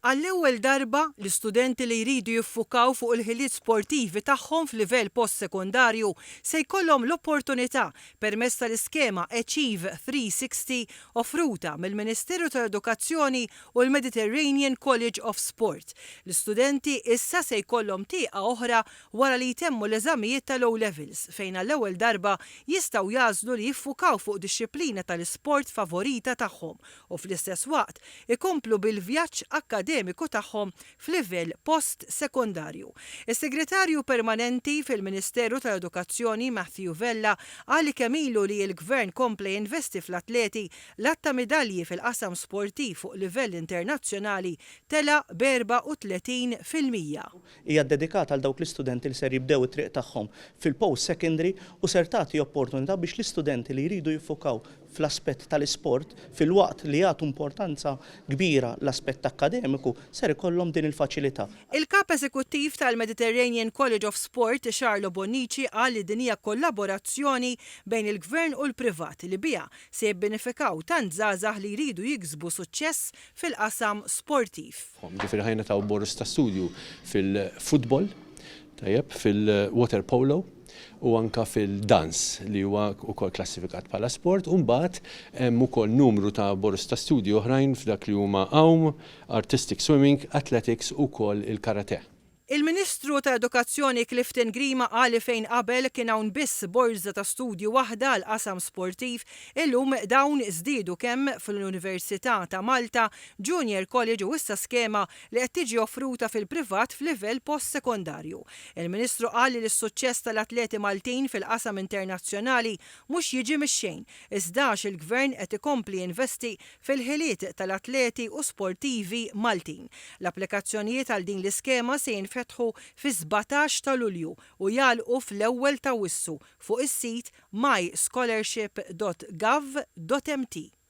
Għall-ewwel darba, l-istudenti li jridu jiffukaw fuq il-ħiliet sportivi tagħhom f'livell post-sekondarju se jkollhom l-opportunità permezz tal-iskema Achieve 360 offruta mill-Ministeru tal-Edukazzjoni u l-Mediterranean College of Sport. L-istudenti issa se jkollhom tieqa oħra wara li jtemmu l-eżamijiet tal-O Levels fejn għall-ewwel darba jistgħu jagħżlu li jiffukaw fuq dixxiplina tal-isport favorita tagħhom u fl-istess waqt ikomplu bil-vjaġġ akkademiku tagħhom f'livell post-sekondarju. Is-Segretarju Permanenti fil-Ministeru tal-Edukazzjoni Matthew Vella qal li kemm ilu li l-Gvern kompla jinvesti fl-atleti, l-għadd ta' midalji fil-qasam sportiv fuq livell internazzjonali tela' b'34%. Hija ddedikata għal dawk l-istudenti li ser jibdew it-triq tagħhom fil-post-secondary u ser tagħti opportunità biex l-istudenti li jridu jiffukaw fl-aspett tal-isport filwaqt li jagħtu importanza kbira l-aspett akkademiku ser ikollhom din il-faċilità. Il-Kap Eżekuttiv tal-Mediterranean College of Sport, Charlo Bonnici qal li din hija kollaborazzjoni bejn il-Gvern u l-privat li biha se jibbenefikaw tant żgħażagħ li jridu jiksbu suċċess fil-qasam sportiv. Ġifieri ħa jingħataw boroż ta' studju fil-futbol, tajjeb, fil-water polo u anke fil-dans li huwa wkoll klassifikat bħala sport u mbagħad hemm ukoll numru ta' boroż ta' studju oħrajn f'dak li huma għawm, artistic swimming, athletics u wkoll il-karate. Il-Ministru tal-Edukazzjoni Clifton Grima qal li fejn qabel kien hawn biss borża ta' studju waħda għall-qasam sportiv, illum dawn żdiedu kemm fl-Università ta' Malta, Junior College u issa skema li qed tiġi offruta fil-privat f'livell post-sekondarju. Il-Ministru qal li s-suċċess tal-atleti Maltin fil-qasam internazzjonali mhux jiġi mix-xejn, iżda għax il-Gvern qed ikompli jinvesti fil-ħiliet tal-atleti u sportivi Maltin. L-applikazzjonijiet għal din l-iskema se jinfetħu fis-17 ta' Lulju u jagħlqu fl-ewwel t'Awwissu fuq is-sit myscholarship.gov.mt.